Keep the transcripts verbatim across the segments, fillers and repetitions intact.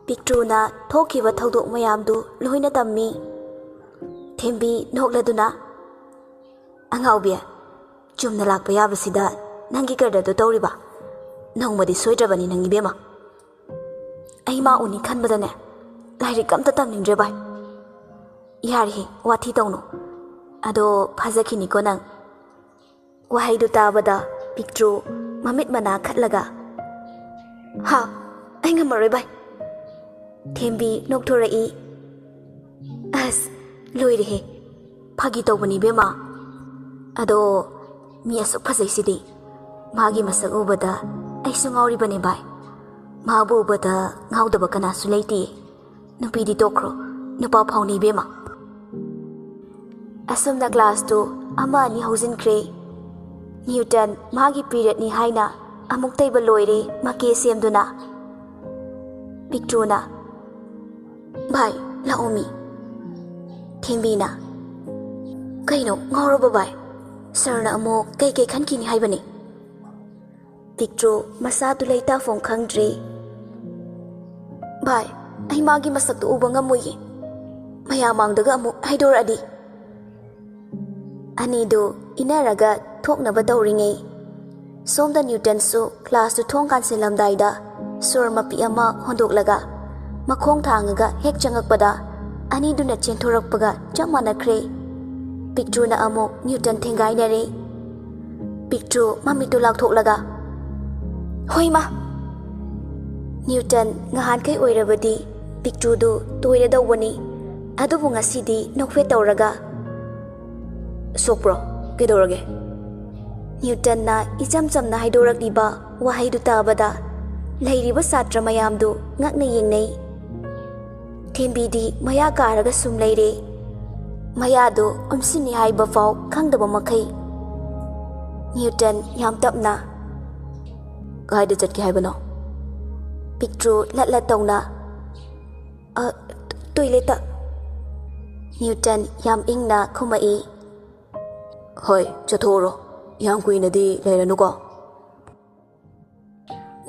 ꯄꯤꯛꯇ꯭ꯔꯨꯅ ꯊꯣꯛꯈꯤꯕ ꯊꯧꯗꯣꯛ ꯃꯌꯥꯝꯗꯨ ꯂꯣꯏꯅ ꯇꯝꯃꯤ꯫ ꯊꯦꯝꯕꯤ ꯅꯣꯛꯂꯗꯨꯅ, "ꯑꯉꯥꯎꯕꯤ, ꯆꯨꯝꯅ ꯂꯥꯛꯄ ꯌꯥꯕꯁꯤꯗ ꯅꯪꯒꯤ ꯀꯗꯔꯗꯣ ꯇꯧꯔꯤꯕ? ꯅꯣꯡꯃꯗꯤ ꯁꯣꯏꯗ꯭ꯔꯕꯅꯤ ꯅꯪ, ꯏꯕꯦꯝꯃ꯫ ꯑꯩ ꯃꯥ ꯎꯅꯤ ꯈꯟꯕꯗꯅꯦ, ꯂꯥꯏꯔꯤꯛ ꯑꯝꯇ ꯇꯝꯅꯤꯡꯗ꯭ꯔꯦ ꯚꯥꯏ꯫ ꯌꯥꯔꯦꯍꯦ, ꯋꯥꯊꯤ ꯇꯧꯅꯨ꯫ ꯑꯗꯣ ꯐꯥꯖꯈꯤꯅꯤꯀꯣ ꯅꯪ꯫" ꯋꯥꯍꯩꯗꯨ ꯇꯥꯕꯗ ꯄꯤꯛꯇ꯭ꯔꯨ ꯃꯃꯤꯠ ꯃꯅꯥ ꯈꯠꯂꯒ, "ꯍꯥ, ꯑꯩ ꯉꯝꯃꯔꯣꯏ ꯚꯥꯏ꯫" ꯊꯦꯝꯕꯤ ꯅꯣꯛꯊꯣꯔꯛꯏ꯫ "ꯑꯁ, ꯂꯣꯏꯔꯦꯍꯦ, ꯐꯥꯒꯤ ꯇꯧꯕꯅꯤ ꯏꯕꯦꯝꯃ꯫ ꯑꯗꯣ ꯃꯤ ꯑꯁꯨꯛ ꯐꯖꯩꯁꯤꯗꯤ, ꯃꯥꯒꯤ ꯃꯁꯛ ꯎꯕꯗ ꯑꯩꯁꯨ ꯉꯥꯎꯔꯤꯕꯅꯦ ꯚꯥꯏ꯫ ꯃꯥꯕꯨ ꯎꯕꯗ ꯉꯥꯎꯗꯕ ꯀꯅꯥꯁꯨ ꯂꯩꯇꯦ꯫ ꯅꯨꯄꯤꯗꯤ ꯇꯣꯛꯈ꯭ꯔꯣ, ꯅꯨꯄꯥ ꯐꯥꯎꯅꯤ ꯏꯕꯦꯝꯃ꯫" ꯑꯁꯨꯝꯅ ꯀ꯭ꯂꯥꯁꯇꯨ ꯑꯃ ꯑꯅꯤ ꯍꯧꯖꯤꯟꯈ꯭ꯔꯦ꯫ ꯅ꯭ꯌꯨꯇꯟ ꯃꯥꯒꯤ ꯄꯤꯔꯤꯌꯠꯅꯤ ꯍꯥꯏꯅ ꯑꯃꯨꯛ ꯇꯩꯕ ꯂꯣꯏꯔꯦ ꯃꯀꯦ ꯁꯦꯝꯗꯨꯅ꯫ ꯄꯤꯛꯇ꯭ꯔꯨꯅ, "ꯚꯥꯏ, ꯂꯥꯛꯑꯣꯃꯤ꯫" ꯊꯦꯝꯕꯤꯅ, "ꯀꯩꯅꯣ ꯉꯥꯎꯔꯕꯣ ꯚꯥꯏ? ꯁꯥꯔꯅ ꯑꯃꯨꯛ ꯀꯩ ꯀꯩ ꯈꯟꯈꯤꯅꯤ ꯍꯥꯏꯕꯅꯤ?" ꯄꯤꯛꯇ꯭ꯔꯨ ꯃꯁꯥꯗꯨ ꯂꯩꯇꯥꯐꯝ ꯈꯪꯗ꯭ꯔꯦ꯫ "ꯚꯥꯏ, ꯑꯩ ꯃꯥꯒꯤ ꯃꯁꯛꯇꯨ ꯎꯕ ꯉꯝꯃꯣꯏꯌꯦ꯫ ꯃꯌꯥꯝ ꯃꯥꯡꯗꯒ ꯑꯃꯨꯛ ꯍꯥꯏꯗꯣꯔꯛꯑꯗꯤ꯫" ꯑꯅꯤꯗꯨ ꯏꯟꯅꯔꯒ ꯊꯣꯛꯅꯕ ꯇꯧꯔꯤꯉꯩ, ꯁꯣꯝꯗ ꯅ꯭ꯌꯨꯇꯟꯁꯨ ꯀ꯭ꯂꯥꯁꯇꯨ ꯊꯣꯡ ꯀꯥꯟꯁꯤꯜꯂꯝꯗꯥꯏꯗ ꯁꯣꯔ ꯃꯄꯤ ꯑꯃ ꯍꯣꯟꯗꯣꯛꯂꯒ ꯃꯈꯣꯡ ꯊꯥꯡꯉꯒ ꯍꯦꯛ ꯆꯪꯉꯛꯄꯗ, ꯑꯅꯤꯗꯨꯅ ꯆꯦꯟꯊꯣꯔꯛꯄꯒ ꯆꯞ ꯃꯥꯟꯅꯈ꯭ꯔꯦ꯫ ꯄꯤꯛꯇ꯭ꯔꯨꯅ ꯑꯃꯨꯛ ꯅ꯭ꯌꯨꯇꯟ ꯊꯦꯡꯒꯥꯏꯅꯔꯦ꯫ ꯄꯤꯛꯇ꯭ꯔꯨ ꯃꯃꯤꯠꯇꯨ ꯂꯥꯎꯊꯣꯛꯂꯒ, "ꯍꯣꯏꯃꯥ!" ꯅ꯭ꯌꯨꯇꯟ ꯉꯍꯥꯟꯈꯩ ꯑꯣꯏꯔꯕꯗꯤ ꯄꯤꯛꯇ꯭ꯔꯨꯗꯨ ꯇꯣꯏꯔꯗꯧꯕꯅꯤ, ꯑꯗꯨꯕꯨ ꯉꯁꯤꯗꯤ ꯅꯣꯛꯐꯦꯠ ꯇꯧꯔꯒ, "ꯁꯣꯛꯄ꯭ꯔꯣ? ꯀꯩꯗꯧꯔꯒꯦ?" ꯅ꯭ꯌꯨꯇꯟꯅ ꯏꯆꯝ ꯆꯝꯅ ꯍꯥꯏꯗꯣꯔꯛꯂꯤꯕ ꯋꯥꯍꯩꯗꯨ ꯇꯥꯕꯗ ꯂꯩꯔꯤꯕ ꯁꯥꯇ꯭ꯔ ꯃꯌꯥꯝꯗꯨ ꯉꯛꯅ ꯌꯦꯡꯅꯩ꯫ ꯊꯦꯝꯕꯤꯗꯤ ꯃꯌꯥ ꯀꯥꯔꯒ ꯁꯨꯝ ꯂꯩꯔꯦ꯫ ꯃꯌꯥꯗꯨ ꯎꯝꯁꯤꯟꯅꯤ ꯍꯥꯏꯕ ꯐꯥꯎ ꯈꯪꯗꯕ ꯃꯈꯩ꯫ ꯅ꯭ꯌꯨꯇꯟ ꯌꯥꯝ ꯇꯞꯅ, "ꯀꯥꯏꯗ ꯆꯠꯀꯦ ꯍꯥꯏꯕꯅꯣ?" ꯄꯤꯛꯇ꯭ꯔꯨ ꯂꯠ ꯂꯠ ꯇꯧꯅ, "ꯑ, ꯇꯣꯏꯂꯦꯠꯇ꯫" ꯅ꯭ꯌꯨꯇꯟ ꯌꯥꯝ ꯏꯪꯅ ꯈꯨꯝꯃꯛꯏ꯫ "ꯍꯣꯏ, ꯆꯠꯊꯣꯛꯎꯔꯣ꯫ ꯌꯥꯝ ꯀꯨꯏꯅꯗꯤ ꯂꯩꯔꯅꯨꯀꯣ꯫"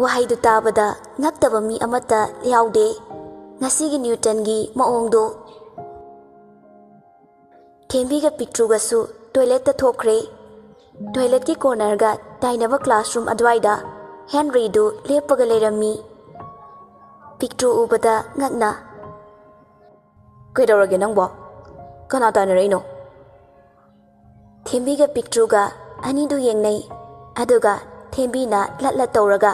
ꯋꯥꯍꯩꯗꯨ ꯇꯥꯕꯗ ꯉꯛꯇꯕ ꯃꯤ ꯑꯃꯠꯇ ꯌꯥꯎꯗꯦ꯫ ꯉꯁꯤꯒꯤ ꯅ꯭ꯌꯨꯇꯟꯒꯤ ꯃꯑꯣꯡꯗꯣ꯫ ꯊꯦꯝꯕꯤꯒ ꯄꯤꯛꯇ꯭ꯔꯨꯒꯁꯨ ꯇꯣꯏꯂꯦꯠꯇ ꯊꯣꯛꯈ꯭ꯔꯦ꯫ ꯇꯣꯏꯂꯦꯠꯀꯤ ꯀꯣꯔꯅꯔꯒ ꯇꯥꯏꯅꯕ ꯀ꯭ꯂꯥꯁꯔꯨꯝ ꯑꯗꯨꯋꯥꯏꯗ ꯍꯦꯟꯔꯤꯗꯨ ꯂꯦꯞꯄꯒ ꯂꯩꯔꯝꯃꯤ꯫ ꯄꯤꯛꯇ꯭ꯔꯨ ꯎꯕꯗ ꯉꯛꯅ, "ꯀꯩꯗꯧꯔꯒꯦ ꯅꯪꯕꯣ? ꯀꯅꯥ ꯇꯥꯟꯅꯔꯛꯏꯅꯣ?" ꯊꯦꯝꯕꯤꯒ ꯄꯤꯛꯇ꯭ꯔꯨꯒ ꯑꯅꯤꯗꯨ ꯌꯦꯡꯅꯩ꯫ ꯑꯗꯨꯒ ꯊꯦꯝꯕꯤꯅ ꯂꯠ ꯂꯠ ꯇꯧꯔꯒ,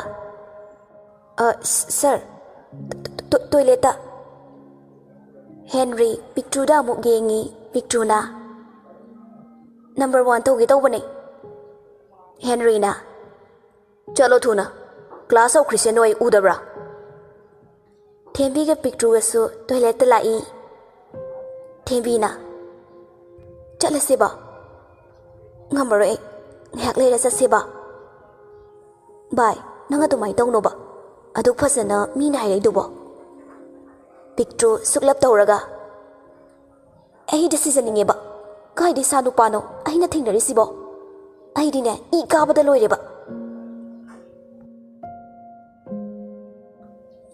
"ꯑ, ꯁ-, ꯁꯔ, ꯇꯣ-, ꯇꯣ-, ꯇꯣꯏꯂꯦꯠꯇ꯫" ꯍꯦꯟꯔꯤ ꯄꯤꯛꯇ꯭ꯔꯨꯗ ꯑꯃꯨꯛ ꯌꯦꯡꯉꯤ꯫ ꯄꯤꯛꯇ꯭ꯔꯨꯅ, "ꯅꯝꯕꯔ ꯋꯥꯟ ꯇꯧꯒꯦ ꯇꯧꯕꯅꯦ꯫" ꯍꯦꯟꯔꯤꯅ, "ꯆꯠꯂꯣ ꯊꯨꯅ, ꯀ꯭ꯂꯥꯁ ꯍꯧꯈ꯭ꯔꯤꯁꯦ ꯅꯣꯏ ꯎꯗꯕ꯭ꯔꯥ?" ꯊꯦꯝꯕꯤꯒ ꯄꯤꯛꯇ꯭ꯔꯨꯒꯁꯨ ꯇꯣꯏꯂꯦꯠꯇ ꯂꯥꯛꯏ꯫ ꯊꯦꯝꯕꯤꯅ, "ꯆꯠꯂꯁꯦꯕ꯫" "ꯉꯝꯃꯔꯣꯏ ꯑꯩ, ꯉꯥꯏꯍꯥꯛ ꯂꯩꯔ ꯆꯠꯁꯦꯕ꯫" "ꯚꯥꯏ, ꯅꯪ ꯑꯗꯨꯃꯥꯏꯅ ꯇꯧꯅꯣꯕ, ꯑꯗꯨꯛ ꯐꯖꯅ ꯃꯤꯅ ꯍꯥꯏꯔꯛꯏꯗꯨꯕꯣ꯫" ꯄꯤꯛꯇ꯭ꯔꯨ ꯁꯨꯛꯂꯞ ꯇꯧꯔꯒ, "ꯑꯩ ꯗꯤꯁꯤꯖꯟ ꯅꯤꯡꯉꯦꯕ꯫ ꯀꯥꯏꯗꯩ ꯁꯥ ꯅꯨꯄꯥꯅꯣ ꯑꯩꯅ ꯊꯦꯡꯅꯔꯤꯁꯤꯕꯣ? ꯑꯩꯗꯤꯅꯦ, ꯏ ꯀꯥꯕꯗ ꯂꯣꯏꯔꯦꯕ꯫"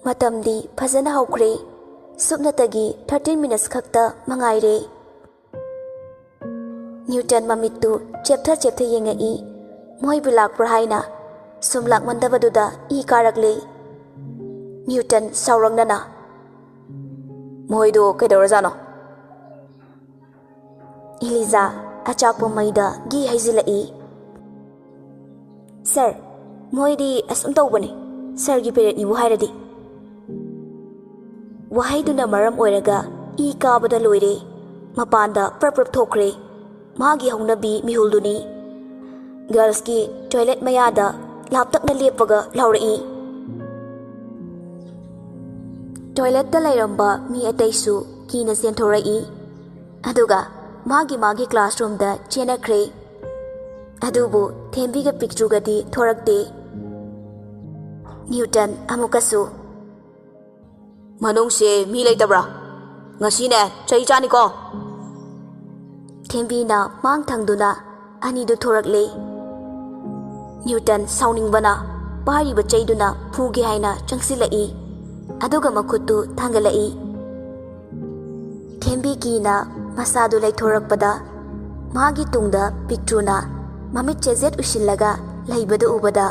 ꯃꯇꯝꯗꯤ ꯐꯖꯅ ꯍꯧꯈ꯭ꯔꯦ꯫ ꯁꯨꯞꯅꯇꯒꯤ ꯊꯥꯔꯇꯤꯟ ꯃꯤꯅꯠꯁ ꯈꯛꯇ ꯃꯉꯥꯏꯔꯦ꯫ ꯅ꯭ꯌꯨꯇꯟ ꯃꯃꯤꯠꯇꯨ ꯆꯦꯞꯊ ꯆꯦꯞꯊ ꯌꯦꯡꯉꯛꯏ꯫ ꯃꯣꯏꯕꯨ ꯂꯥꯛꯄ꯭ꯔꯥ ꯍꯥꯏꯅ꯫ ꯁꯨꯝ ꯂꯥꯛꯃꯟꯗꯕꯗꯨꯗ ꯏ ꯀꯥꯔꯛꯂꯦ꯫ ꯅ꯭ꯌꯨꯇꯟ ꯁꯥꯎꯔꯛꯅꯅ, "ꯃꯣꯏꯗꯣ ꯀꯩꯗꯧꯔꯖꯥꯠꯅꯣ?" ꯏꯂꯤꯖꯥ ꯑꯆꯥꯛꯄ ꯃꯩꯗ ꯘꯤ ꯍꯩꯖꯤꯜꯂꯛꯏ꯫ "ꯁꯔ, ꯃꯣꯏꯗꯤ ꯑꯁꯨꯝ ꯇꯧꯕꯅꯦ, ꯁꯔꯒꯤ ꯄꯦꯔꯦꯠꯅꯤꯕꯨ ꯍꯥꯏꯔꯗꯤ꯫" ꯋꯥꯍꯩꯗꯨꯅ ꯃꯔꯝ ꯑꯣꯏꯔꯒ ꯏ ꯀꯥꯕꯗ ꯂꯣꯏꯔꯦ꯫ ꯃꯄꯥꯟꯗ ꯄ꯭ꯔꯞ ꯄ꯭ꯔꯞ ꯊꯣꯛꯈ꯭ꯔꯦ꯫ ꯃꯥꯒꯤ ꯍꯧꯅꯕꯤ ꯃꯤꯍꯨꯜꯗꯨꯅꯤ꯫ ꯒꯔꯜꯁꯀꯤ ꯇꯣꯏꯂꯦꯠ ꯃꯌꯥꯗ ꯂꯥꯞꯇꯛꯅ ꯂꯦꯞꯄꯒ ꯂꯥꯎꯔꯛꯏ꯫ ꯇꯣꯏꯂꯦꯠꯇ ꯂꯩꯔꯝꯕ ꯃꯤ ꯑꯇꯩꯁꯨ ꯀꯤꯅ ꯆꯦꯟꯊꯣꯔꯛꯏ꯫ ꯑꯗꯨꯒ ꯃꯥꯒꯤ ꯃꯥꯒꯤ ꯀ꯭ꯂꯥꯁꯔꯨꯝꯗ ꯆꯦꯟꯅꯈ꯭ꯔꯦ꯫ ꯑꯗꯨꯕꯨ ꯊꯦꯝꯕꯤꯒ ꯄꯤꯛꯇ꯭ꯔꯨꯒꯗꯤ ꯊꯣꯔꯛꯇꯦ꯫ ꯅ꯭ꯌꯨꯇꯟ ꯑꯃꯨꯛꯀꯁꯨ, "ꯃꯅꯨꯡꯁꯦ ꯃꯤ ꯂꯩꯇꯕ꯭ꯔꯥ? ꯉꯁꯤꯅꯦ ꯆꯩ ꯆꯥꯅꯤꯀꯣ!" ꯊꯦꯝꯕꯤꯅ ꯃꯥꯡ ꯊꯪꯗꯨꯅ ꯑꯅꯤꯗꯨ ꯊꯣꯔꯛꯂꯦ꯫ ꯅ꯭ꯌꯨꯇꯟ ꯁꯥꯎꯅꯤꯡꯕꯅ ꯄꯥꯏꯔꯤꯕ ꯆꯩꯗꯨꯅ ꯐꯨꯒꯦ ꯍꯥꯏꯅ ꯆꯪꯁꯤꯜꯂꯛꯏ꯫ ꯑꯗꯨꯒ ꯃꯈꯨꯠꯇꯨ ꯊꯥꯡꯒꯠꯂꯛꯏ꯫ ꯊꯦꯝꯕꯤ ꯀꯤꯅ ꯃꯁꯥꯗꯨ ꯂꯩꯊꯣꯔꯛꯄꯗ ꯃꯥꯒꯤ ꯇꯨꯡꯗ ꯄꯤꯛꯇ꯭ꯔꯨꯅ ꯃꯃꯤꯠ ꯆꯦꯖꯦꯠ ꯎꯏꯁꯤꯜꯂꯒ ꯂꯩꯕꯗꯨ ꯎꯕꯗ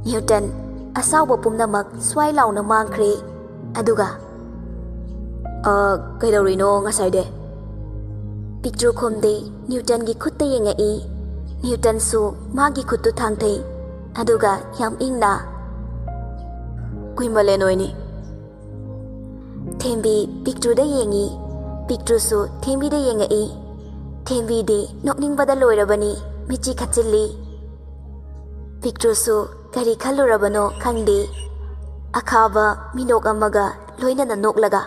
ꯅ꯭ꯌꯨꯇꯟ ꯑꯁꯥꯎꯕ ꯄꯨꯝꯅꯃꯛ ꯁ꯭ꯋꯥꯏ ꯂꯥꯎꯅ ꯃꯥꯡꯈ꯭ꯔꯦ꯫ ꯑꯗꯨꯒ "ꯑ, ꯀꯩꯗꯧꯔꯤꯅꯣ ꯉꯁꯥꯏꯗꯤ?" ꯄꯤꯛꯇ꯭ꯔꯨ ꯈꯨꯝꯗꯦ꯫ ꯅ꯭ꯌꯨꯇꯟꯒꯤ ꯈꯨꯠꯇ ꯌꯦꯡꯉꯛꯏ꯫ ꯅ꯭ꯌꯨꯇꯟꯁꯨ ꯃꯥꯒꯤ ꯈꯨꯠꯇꯨ ꯊꯥꯡꯊꯩ꯫ ꯑꯗꯨꯒ ꯌꯥꯝ ꯏꯪꯅ, "ꯀꯨꯏꯃꯜꯂꯦ ꯅꯣꯏꯅꯤ꯫" ꯊꯦꯝꯕꯤ ꯄꯤꯛꯇ꯭ꯔꯨꯗ ꯌꯦꯡꯉꯤ꯫ ꯄꯤꯛꯇ꯭ꯔꯨꯁꯨ ꯊꯦꯝꯕꯤꯗ ꯌꯦꯡꯉꯛꯏ꯫ ꯊꯦꯝꯕꯤꯗꯤ ꯅꯣꯛꯅꯤꯡꯕꯗ ꯂꯣꯏꯔꯕꯅꯤ꯫ ꯃꯤꯠꯆꯤ ꯈꯠꯆꯤꯜꯂꯤ꯫ ꯄꯤꯛꯇ꯭ꯔꯨꯁꯨ ꯀꯔꯤ ꯈꯜꯂꯨꯔꯕꯅꯣ ꯈꯪꯗꯦ꯫ ꯑꯈꯥꯕ ꯃꯤꯅꯣꯛ ꯑꯃꯒ ꯂꯣꯏꯅꯅ ꯅꯣꯛꯂꯒ,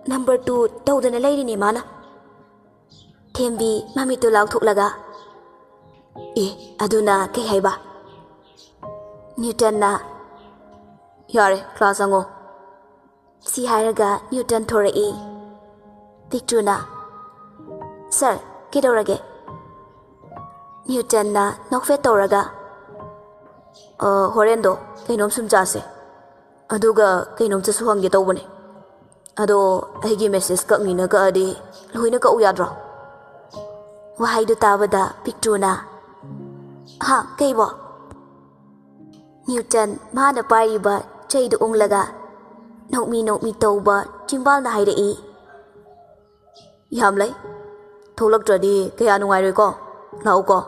"ꯅꯝꯕꯔ ꯇꯨ ꯇꯧꯗꯅ ꯂꯩꯔꯤꯅꯦ ꯃꯥꯅ꯫" ꯊꯦꯝꯕꯤ ꯃꯃꯤꯠꯇꯨ ꯂꯥꯎꯊꯣꯛꯂꯒ, "ꯑꯦ, ꯑꯗꯨꯅ ꯀꯩ ꯍꯥꯏꯕ?" ꯅ꯭ꯌꯨꯇꯟꯅ, "ꯌꯥꯔꯦ, ꯀ꯭ꯂꯥꯁ ꯆꯪꯉꯣ꯫" ꯁꯤ ꯍꯥꯏꯔꯒ ꯅ꯭ꯌꯨꯇꯟ ꯊꯣꯔꯛꯏ꯫ ꯄꯤꯛꯇ꯭ꯔꯨꯅ, "ꯁꯥꯔ, ꯀꯩꯗꯧꯔꯒꯦ?" ꯅ꯭ꯌꯨꯇꯟꯅ ꯅꯣꯛꯐꯦꯠ ꯇꯧꯔꯒ, "ꯑ, ꯍꯣꯔꯦꯟꯗꯣ ꯀꯩꯅꯣꯝ ꯁꯨꯝ ꯆꯥꯁꯦ꯫ ꯑꯗꯨꯒ ꯀꯩꯅꯣꯝꯇꯁꯨ ꯍꯪꯒꯦ ꯇꯧꯕꯅꯦ꯫ ꯑꯗꯣ ꯑꯩꯒꯤ ꯃꯦꯁꯦꯖ ꯀꯛꯅꯤꯅ ꯀꯛꯑꯗꯤ ꯂꯣꯏꯅ ꯀꯛꯎ ꯌꯥꯗ꯭ꯔꯣ?" ꯋꯥꯍꯩꯗꯨ ꯇꯥꯕꯗ ꯄꯤꯛꯇ꯭ꯔꯨꯅ, "ꯍꯥ, ꯀꯩꯕꯣ?" ꯅ꯭ꯌꯨꯇꯟ ꯃꯥꯅ ꯄꯥꯏꯔꯤꯕ ꯆꯩꯗꯨ ꯎꯪꯂꯒ ꯅꯣꯛꯃꯤ ꯅꯣꯛꯃꯤ ꯇꯧꯕ ꯆꯤꯝꯕꯥꯜꯅ ꯍꯥꯏꯔꯛꯏ꯫ "ꯌꯥꯝ ꯂꯩ꯫ ꯊꯣꯛꯂꯛꯇ꯭ꯔꯗꯤ ꯀꯌꯥ ꯅꯨꯡꯉꯥꯏꯔꯣꯏꯀꯣ꯫ ꯂꯥꯛꯎꯀꯣ꯫"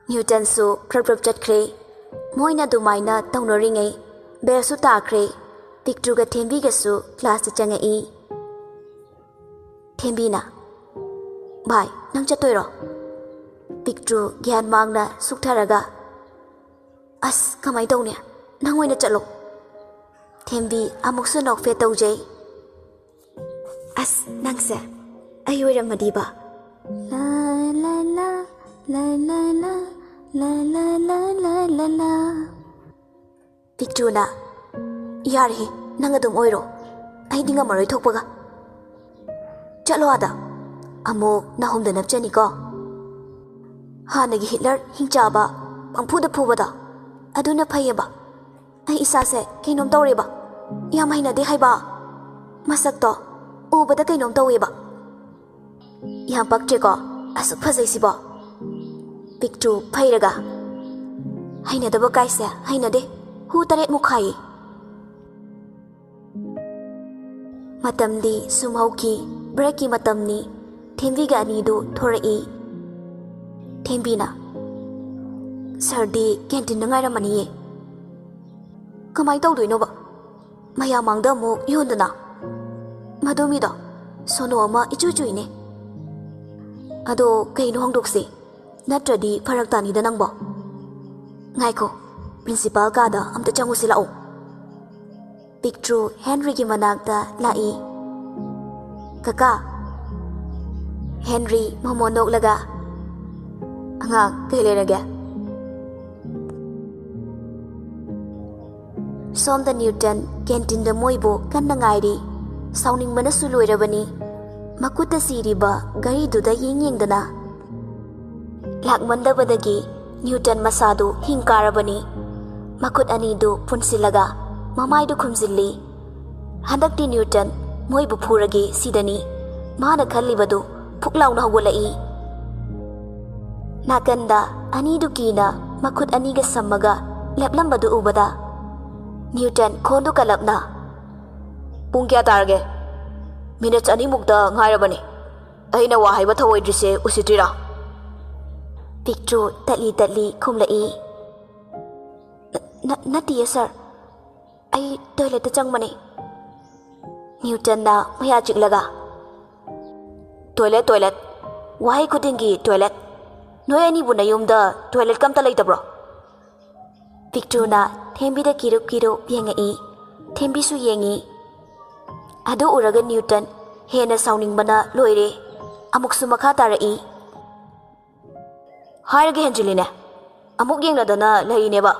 ꯅ꯭ꯌꯨꯇꯟꯁꯨ ꯄ꯭ꯔꯞ ꯄ꯭ꯔꯞ ꯆꯠꯈ꯭ꯔꯦ꯫ ꯃꯣꯏꯅ ꯑꯗꯨꯃꯥꯏꯅ ꯇꯧꯅꯔꯤꯉꯩ ꯕꯦꯜꯁꯨ ꯇꯥꯈ꯭ꯔꯦ꯫ ꯄꯤꯛꯇ꯭ꯔꯨꯒ ꯊꯦꯝꯕꯤꯒꯁꯨ ꯀ꯭ꯂꯥꯁꯇ ꯆꯪꯉꯛꯏ꯫ ꯊꯦꯝꯕꯤꯅ, "ꯚꯥꯏ, ꯅꯪ ꯆꯠꯇꯣꯏꯔꯣ?" ꯄꯤꯛꯇ꯭ꯔꯨ ꯒ꯭ꯌꯥꯟ ꯃꯥꯡꯅ ꯁꯨꯛꯊꯔꯒ, "ꯑꯁ, ꯀꯃꯥꯏ ꯇꯧꯅꯤ? ꯅꯪ ꯑꯣꯏꯅ ꯆꯠꯂꯣ꯫" ꯊꯦꯝꯕꯤ ꯑꯃꯨꯛꯁꯨ ꯅꯣꯛꯐꯦꯠ ꯇꯧꯖꯩ꯫ "ꯑꯁ, ꯅꯪꯁꯦ ꯑꯩ ꯑꯣꯏꯔꯝꯃꯗꯤꯕ꯫ ꯂꯥ, ꯂꯥ, ꯂꯥ, ꯂꯥ, ꯂꯥ, ꯂꯥ, ꯂꯥ, ꯂꯥ, ꯂꯥ, ꯂꯥ, ꯂꯥ, ꯂꯥ꯫" ꯄꯤꯛꯇ꯭ꯔꯨꯅ, "ꯌꯥꯔꯦꯍꯦ, ꯅꯪ ꯑꯗꯨꯝ ꯑꯣꯏꯔꯣ꯫ ꯑꯩꯗꯤ ꯉꯝꯃꯔꯣꯏ ꯊꯣꯛꯄꯒ꯫ ꯆꯠꯂꯣ ꯑꯥꯗ꯫ ꯑꯃꯨꯛ ꯅꯥꯍꯨꯝꯗ ꯅꯞꯆꯅꯤꯀꯣ꯫ ꯍꯥꯟꯅꯒꯤ ꯍꯤꯠꯂꯔ ꯍꯤꯡꯆꯥꯕ, ꯄꯪꯐꯨꯗ ꯐꯨꯕꯗꯣ, ꯑꯗꯨꯅ ꯐꯩꯌꯦꯕ꯫" ꯑꯩ ꯏꯁꯥꯁꯦ ꯀꯩꯅꯣꯝ ꯇꯧꯔꯦꯕ꯫ ꯌꯥꯝ ꯍꯩꯅꯗꯦ ꯍꯥꯏꯕ꯫ ꯃꯁꯛꯇꯣ ꯎꯕꯗ ꯀꯩꯅꯣꯝ ꯇꯧꯋꯦꯕ꯫ ꯌꯥꯝ ꯄꯛꯇ꯭ꯔꯦꯀꯣ, ꯑꯁꯨꯛ ꯐꯖꯩꯁꯤꯕꯣ꯫ ꯄꯤꯛꯇ꯭ꯔꯨ ꯐꯩꯔꯒ꯫ ꯍꯩꯅꯗꯕ ꯀꯥꯏꯁꯦ ꯍꯩꯅꯗꯦ꯫ ꯍꯨ ꯇꯔꯦꯠꯃꯨꯛ ꯈꯥꯏꯌꯦ꯫ ꯃꯇꯝꯗꯤ ꯁꯨꯝ ꯍꯧꯈꯤ꯫ ꯕ꯭ꯔꯦꯛꯀꯤ ꯃꯇꯝꯅꯤ꯫ ꯊꯦꯝꯕꯤꯒ ꯑꯅꯤꯗꯨ ꯊꯣꯔꯛꯏ꯫ ꯊꯦꯝꯕꯤꯅ, "ꯁꯥꯔꯗꯤ ꯀꯦꯟꯇꯤꯟꯗ ꯉꯥꯏꯔꯝꯃꯅꯤꯌꯦ꯫ ꯀꯃꯥꯏ ꯇꯧꯗꯣꯏꯅꯣꯕ? ꯃꯌꯥꯝ ꯃꯥꯡꯗ ꯑꯃꯨꯛ ꯌꯣꯟꯗꯅ?" ꯃꯗꯨ ꯃꯤꯗꯣ ꯁꯣꯅꯣ ꯑꯃ ꯏꯆꯨ ꯆꯨꯏꯅꯦ꯫ "ꯑꯗꯣ ꯀꯩꯅꯣ ꯍꯣꯡꯗꯣꯛꯁꯤ꯫ ꯅꯠꯇ꯭ꯔꯗꯤ ꯐꯔꯛ ꯇꯥꯅꯤꯗ ꯅꯪꯕꯣ꯫ ꯉꯥꯏꯈꯣ, ꯄ꯭ꯔꯤꯟꯁꯤꯄꯥꯜ ꯀꯥꯗ ꯑꯝꯇ ꯆꯪꯉꯨꯁꯤ ꯂꯥꯛꯑꯣ꯫" ꯄꯤꯛꯇ꯭ꯔꯨ ꯍꯦꯟꯔꯤꯒꯤ ꯃꯅꯥꯛꯇ ꯂꯥꯛꯏ꯫ "ꯀꯀꯥ꯫" ꯍꯦꯟꯔꯤ ꯃꯣꯃꯣ ꯅꯣꯛꯂꯒ, "ꯑꯉꯥꯡ, ꯀꯩ ꯂꯩꯔꯒꯦ?" ꯁꯣꯝꯗ ꯅ꯭ꯌꯨꯇꯟ ꯀꯦꯟꯇꯤꯟꯗ ꯃꯣꯏꯕꯨ ꯀꯟꯅ ꯉꯥꯏꯔꯤ꯫ ꯁꯥꯎꯅꯤꯡꯕꯅꯁꯨ ꯂꯣꯏꯔꯕꯅꯤ꯫ ꯃꯈꯨꯠꯇ ꯁꯤꯔꯤꯕ ꯘꯔꯤꯗꯨꯗ ꯌꯦꯡ ꯌꯦꯡꯗꯅ꯫ ꯂꯥꯛꯃꯟꯗꯕꯗꯒꯤ ꯅ꯭ꯌꯨꯇꯟ ꯃꯁꯥꯗꯨ ꯍꯤꯡ ꯀꯥꯔꯕꯅꯤ꯫ ꯃꯈꯨꯠ ꯑꯅꯤꯗꯨ ꯄꯨꯟꯁꯤꯜꯂꯒ ꯃꯃꯥꯏꯗꯨ ꯈꯨꯝꯖꯤꯜꯂꯤ꯫ ꯍꯟꯗꯛꯇꯤ ꯅ꯭ꯌꯨꯇꯟ ꯃꯣꯏꯕꯨ ꯐꯨꯔꯒꯦ ꯁꯤꯗꯅꯤ꯫ ꯃꯥꯅ ꯈꯜꯂꯤꯕꯗꯨ ꯐꯨꯛ ꯂꯥꯎꯅ ꯍꯧꯒꯠꯂꯛꯏ꯫ ꯅꯥꯀꯟꯗ ꯑꯅꯤꯗꯨ ꯀꯤꯅ ꯃꯈꯨꯠ ꯑꯅꯤꯒ ꯁꯝꯃꯒ ꯂꯦꯞꯂꯝꯕꯗꯨ ꯎꯕꯗ ꯅ꯭ꯌꯨꯇꯟ ꯈꯣꯟꯗꯨ ꯀꯜꯂꯞꯅ, "ꯄꯨꯡ ꯀꯌꯥ ꯇꯥꯔꯒꯦ? ꯃꯤꯅꯠ ꯑꯅꯤꯃꯨꯛꯇ ꯉꯥꯏꯔꯕꯅꯤ꯫ ꯑꯩꯅ ꯋꯥ ꯍꯥꯏꯕ ꯊꯧꯑꯣꯏꯗ꯭ꯔꯤꯁꯦ ꯎꯁꯤꯠꯇ꯭ꯔꯤꯔꯥ?" ꯄꯤꯛꯇ꯭ꯔꯨ ꯇꯠꯂꯤ ꯇꯠꯂꯤ ꯈꯨꯝꯂꯛꯏ꯫ "ꯅ-, ꯅ-, ꯅꯠꯇꯤꯌꯦ ꯁꯥꯔ, ꯑꯩ ꯇꯣꯏꯂꯦꯠꯇ ꯆꯪꯕꯅꯤ꯫" ꯅ꯭ꯌꯨꯇꯟꯅ ꯃꯌꯥ ꯆꯤꯛꯂꯒ, "ꯇꯣꯏꯂꯦꯠ, ꯇꯣꯏꯂꯦꯠ, ꯋꯥꯍꯩ ꯈꯨꯗꯤꯡꯒꯤ ꯇꯣꯏꯂꯦꯠ꯫ ꯅꯣꯏ ꯑꯅꯤꯕꯨ ꯅꯌꯨꯝꯗ ꯇꯣꯏꯂꯦꯠꯀ ꯑꯝꯇ ꯂꯩꯇꯕ꯭ꯔꯣ?" ꯄꯤꯛꯇ꯭ꯔꯨꯅ ꯊꯦꯝꯕꯤꯗ ꯀꯤꯔꯨꯞ ꯀꯤꯔꯨꯞ ꯌꯦꯡꯉꯛꯏ꯫ ꯊꯦꯝꯕꯤꯁꯨ ꯌꯦꯡꯉꯤ꯫ ꯑꯗꯨ ꯎꯔꯒ ꯅ꯭ꯌꯨꯇꯟ ꯍꯦꯟꯅ ꯁꯥꯎꯅꯤꯡꯕꯅ ꯂꯣꯏꯔꯦ꯫ ꯑꯃꯨꯛꯁꯨ ꯃꯈꯥ ꯇꯥꯔꯛꯏ꯫ "ꯍꯥꯏꯔꯒ ꯍꯦꯟꯖꯤꯜꯂꯤꯅꯦ꯫ ꯑꯃꯨꯛ ꯌꯦꯡꯅꯗꯅ ꯂꯩꯔꯤꯅꯦꯕ꯫"